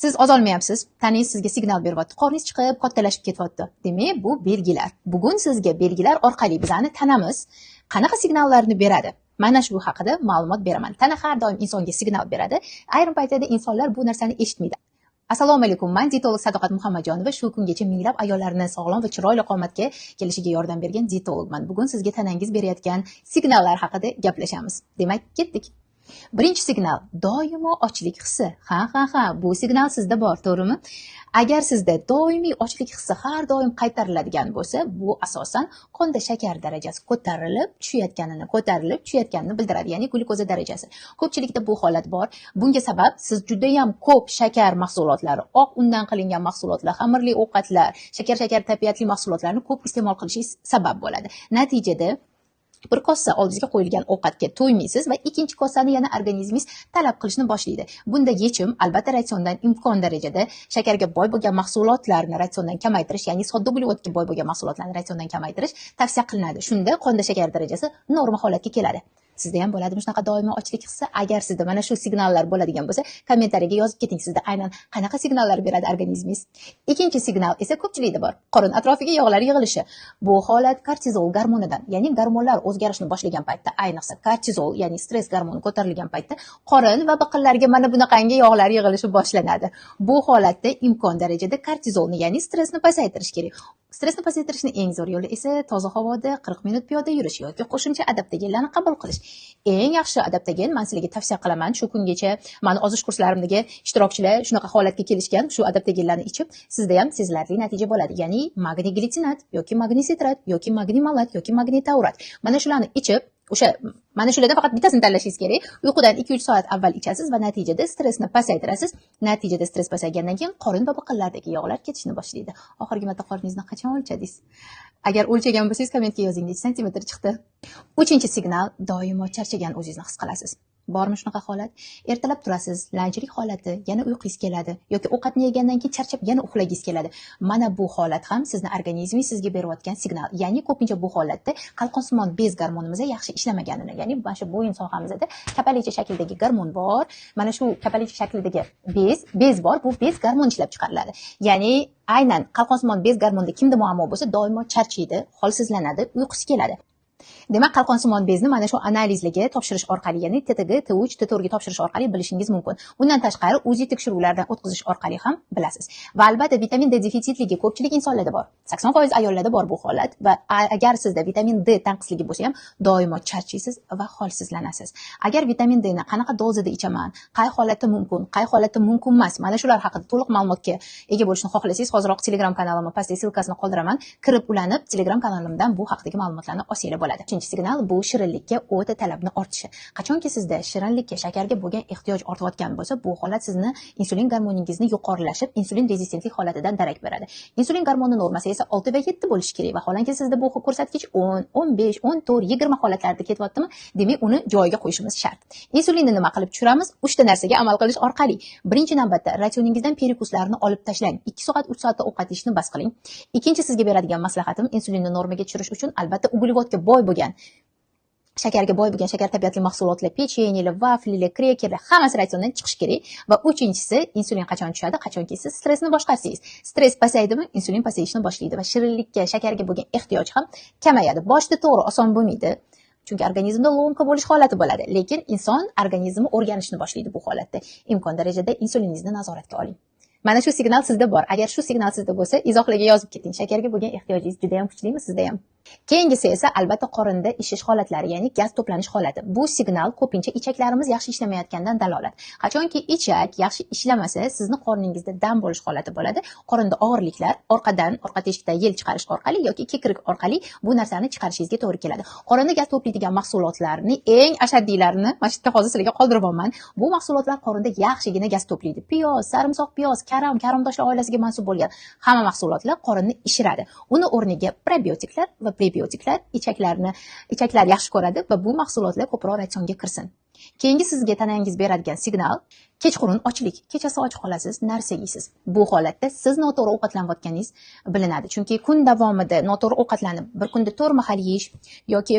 Siz ozolmayapsiz, tanangiz sizga signal beryapti, qorningiz chiqib, kattalashib ketyapti. Demak, bu belgilar. Bugun sizga belgilar orqali bizani tanamiz qanaqa signallarni beradi? Mana shu haqida ma'lumot beraman. Tana har doim insonga signal beradi. Ayrim paytlarda insonlar bu narsani eshitmaydi. Assalomu alaykum, man dietolog Sadoqat Muhammadjonova. Shu kungacha minglab ayollarni sog'lom va chiroyli qomatga kelishiga yordam bergan dietologman. Bugun sizga tanangiz berayotgan signallar haqida gaplashamiz. Demak, ketdik. Birinchi signal: doimo ochlik hissi. Ha, bu signal sizda bor, to'g'rimi? Agar sizda doimiy ochlik hissi har doim qaytariladigan bo'lsa, bu asosan qonda shakar darajasi ko'tarilib tushayotganini, ko'tarilib tushayotganini bildiradi, ya'ni glyukoza darajasi. Ko'pchilikda bu holat bor. Bunga sabab siz judayam ko'p shakar mahsulotlari, oq undan qilingan mahsulotlar, xamirli ovqatlar, shakar tabiatli mahsulotlarni ko'p iste'mol qilishingiz sabab bo'ladi. Natijada bir kosa oldingizga qo'yilgan ovqatga to'ymaysiz va ikkinchi kosani yana organizmingiz talab qilishni boshlaydi. Bunda yechim albatta ratsiondan imkon darajada shakarga boy bo'lgan mahsulotlarni ratsiondan kamaytirish, ya'ni sodda uglevodga boy bo'lgan mahsulotlarni ratsiondan kamaytirish tavsiya qilinadi. Shunda qonda shakar darajasi norma holatga keladi. Sizda ham bo'ladimi shunaqa doimiy ochlik hissi? Agar sizda mana shu signallar bo'ladigan bo'lsa, kommentariyaga yozib keting, sizda aynan qanaqa signallar beradi organizmingiz. Ikkinchi signal esa ko'pchilikda bor. Qorin atrofiga yog'lar yig'ilishi. Bu holat kortizol gormonidan, ya'ni gormonlar o'zgarishni boshlagan paytda, ayniqsa kortizol, ya'ni stress gormoni ko'tarilgan paytda qorin va biqinlarga mana bunaqangi yog'lar yig'ilishi boshlanadi. Bu holatda imkon darajada kortizolni, ya'ni stressni pasaytirish kerak. Stressni pasaytirishning eng zo'r yo'li esa toza havoda 40 minut piyoda yurish yoki qo'shimcha adaptogenlarni qabul qilish. Eng yaxshi adaptogen man sizlarga tavsiya qilaman. Shu kungacha mani ozish kurslarimdagi ishtirokchilar shunaqa holatga kelishgan, shu adaptogenlarni ichib, sizda ham sezilarli natija bo'ladi. Ya'ni magniy glitsinat yoki magniy sitrat yoki magniy malat yoki magniy taurat. Mana shularni ichib, o'sha mana shulardan faqat bittasini tanlashingiz kerak. Uyqudan 2-3 soat avval ichasiz va natijada stressni pasaytirasiz. Natijada stress pasaygandan keyin qorin va biqinlardagi yog'lar ketishni boshlaydi. Oxirgi marta qorningizni qachon o'lchadingiz? Agar o'lchagan bo'lsangiz, kommentga yozing, necha santimetr chiqdi. Uchinchi signal: doimo charchagan o'zingizni his qilasiz. Bormi shunaqa holat? Ertalab turasiz, lanjlik holati, yana uyqungiz keladi yoki ovqatni yegandan keyin charchab yana uxlagingiz keladi. Mana bu holat ham sizni organizmingiz sizga berayotgan signal. Ya'ni ko'pincha bu holatda qalqonsimon bez gormonimiz yaxshi ishlamaganini, ya'ni mana shu bo'yin sohamizda kapalakcha shaklidagi gormon bor. Mana shu kapalakcha shaklidagi bez bor, bu bez gormon ishlab chiqariladi. Ya'ni aynan qalqonsimon bez gormonida kimda muammo bo'lsa, doimo charchaydi, holsizlanadi, uyqusi keladi. Demak, qalqonsimon bezni mana shu analizlarga topshirish orqali, ya'ni TTG, T3, T4 ga topshirish orqali bilishingiz mumkin. Undan tashqari UZI tekshiruvlardan o'tkazish orqali ham bilasiz. Va albatta vitamin D defitsitligi ko'pchilik insonlarda bor. 80% ayollarda bor bu holat va agar sizda vitamin D tanqisligi bo'lsa ham doimo charchaysiz va holsizlanasiz. Agar vitamin D ni qanaqa dozada ichaman, qay holatda mumkin, qay holatda mumkin emas, mana shular haqida to'liq ma'lumotga ega bo'lishni xohlasangiz, hoziroq Telegram kanalimni pastda ссылка sini qoldiraman. Kirib ulanib, Telegram kanalimdan bu haqidagi ma'lumotlarni olsanglar bo'ladi. Uchinchi signal bu shirinlikka o'ta talabni ortishi. Qachonki sizda shirinlikka, shakarga bo'lgan ehtiyoj ortayotgan bo'lsa, bu holat sizni insulin gormoningizni yuqorilashib, insulin rezistentlik holatidan darak beradi. Insulin gormoni normasi esa 6 va 7 bo'lishi kerak. Vaholanki sizda bu ko'rsatkich 10, 15, 14, 20 holatlarda ketyaptimi? Demak, uni joyiga qo'yishimiz shart. Insulinni nima qilib tushiramiz? Uchta narsaga amal qilish orqali. Birinchi navbatda ratsioningizdan перекус larni olib tashlang. 2 soat, 3 soatda ovqat yeyishni bas qiling. Ikkinchi sizga beradigan maslahatim, insulinni normaga tushirish uchun albatta uglevodga boy bo'lgan, shakarga boy bo'lgan shakar tabiatli mahsulotlar, pechenyelar, vaflilar, krekerlar hammasi ratsiondan chiqishi kerak. Va uchinchisi, insulin qachon tushadi? Qachonki siz stressni boshqarsangiz. Stress pasaydimi, insulin pasayishni boshlaydi va shirinlikka, shakarga bo'lgan ehtiyoj ham kamayadi. Boshida to'g'ri oson bo'lmaydi. Chunki organizmda ломка bo'lish holati bo'ladi. Lekin inson organizmi o'rganishni boshlaydi bu holatda. Imkon darajada insuliningizni nazoratga oling. Mana shu signal sizda bor. Agar shu signal sizda bo'lsa, izohlarga yozib keting. Shakarga bo'lgan ehtiyojingiz juda ham kuchlimi sizda ham? Keyingisi esa albatta qorinda ishish holatlari, ya'ni gaz to'planish holati. Bu signal ko'pincha ichaklarimiz yaxshi ishlamayotgandan dalolat. Qachonki ichak yaxshi ishlamasa, sizni qorningizda dam bo'lish holati bo'ladi. Qorinda og'irliklar, orqadan, orqa teshikdan yel chiqarish orqali yoki kekrik orqali bu narsani chiqarishingizga to'g'ri keladi. Qorinda gaz to'playdigan mahsulotlarni eng ashaddiy-larini mana shu yerda hozir sizlarga qoldiryapman. Bu mahsulotlar qorinda yaxshigina gaz to'playdi. Piyoz, sarimsoq piyoz, karam, karamdoshlar oilasiga mansub bo'lgan hamma mahsulotlar qorinni ishiradi. Uni o'rniga probiotiklar va prebiotiklar ichaklarni ichaklar yaxshi ko'radi va bu mahsulotlar ko'proq ratsionga kirsin. Keyingi sizga tanangiz beradigan signal kechqurun ochlik. Kechasi och qolasiz, narsa yeysiz. Bu holatda siz noto'g'ri ovqatlanayotganingiz bilinadi. Chunki kun davomida noto'g'ri ovqatlanib, bir kunda 4 mahal yeyish yoki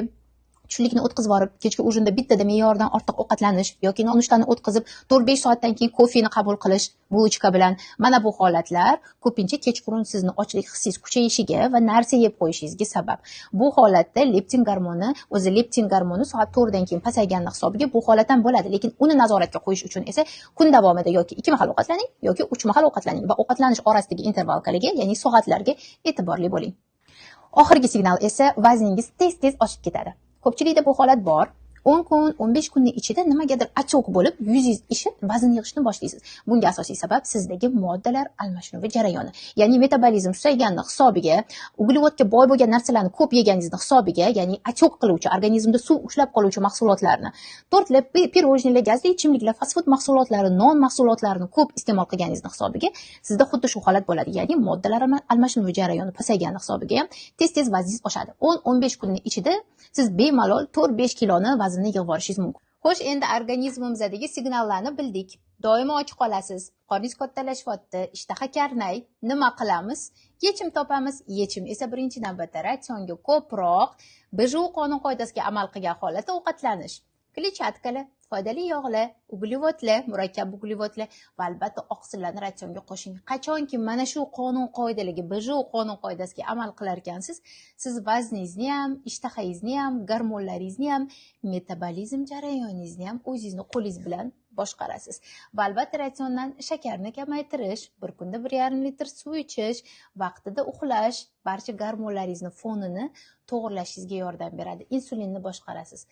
Tushlikni o'tkazib yuborib, kechki ужин da bittada me'yordan ortiq ovqatlanish yoki nonushtani o'tkazib, 4-5 soatdan keyin kofeni qabul qilish булочка bilan, mana bu holatlar ko'pincha kechqurun sizni ochlik hissingiz kuchayishiga va narsa yeb qo'yishingizga sabab. Bu holatda leptin gormoni, o'zi leptin gormoni soat 4dan keyin pasaygani hisobiga bu holat ham bo'ladi. Lekin uni nazoratga qo'yish uchun esa kun davomida yoki ikki mahal ovqatlaning, yoki uch mahal ovqatlaning va ovqatlanish orasidagi интервалка larga, ya'ni soatlarga e'tiborli bo'ling. Oxirgi signal esa vazningiz tez tez oshib ketadi. Ko'pchilikda bu holat bor. 10 kun, 15 kunning ichida nimagadir отёк bo'lib, yuzingiz ishib, vazn yig'ishni boshlaysiz. Bunga asosiy sabab sizdagi moddalar almashinuvi jarayoni. Ya'ni metabolizm susaygani hisobiga, uglevodga boy bo'lgan narsalarni ko'p yeganingizni hisobiga, ya'ni отёк qiluvchi, organizmda suv ushlab qoluvchi mahsulotlarni, tortlar, пирожный lar, gazli ichimliklar, fast food mahsulotlari, non mahsulotlarini ko'p iste'mol qilganingizni hisobiga sizda xuddi shu holat bo'ladi. Ya'ni moddalar almashinuvi jarayoni pasaygani hisobiga ham tez-tez vazningiz oshadi. 10-15 kunning ichida siz bemalol 4-5 kiloni vaznni yig'ib olishingiz mumkin. Xo'sh, endi organizmimizdagi signallarni bildik. Doimo och qolasiz, qorningiz kattalashyapti, ishtaha karnay. Nima qilamiz? Yechim topamiz. Yechim esa birinchi navbatda ratsionga ko'proq БЖУ qonun qoidasiga amal qilgan holatda ovqatlanish. Kletchatkalar, foydali yog'lar, uglevodlar, murakkab uglevodlar va albatta oqsillarni ratsionga qo'shing. Qachonki mana shu qonun qoidalarga, БЖУ qonun qoidasiga amal qilar ekansiz, siz vazningizni ham, ishtahangizni ham, gormonlaringizni ham, metabolizm jarayoningizni ham o'zingizni qo'lingiz bilan boshqarasiz. Va albatta ratsiondan shakarni kamaytirish, bir kunda 1,5 litr suv ichish, vaqtida uxlash barcha gormonlaringizni fonini to'g'irlashingizga yordam beradi. Insulinni boshqarasiz.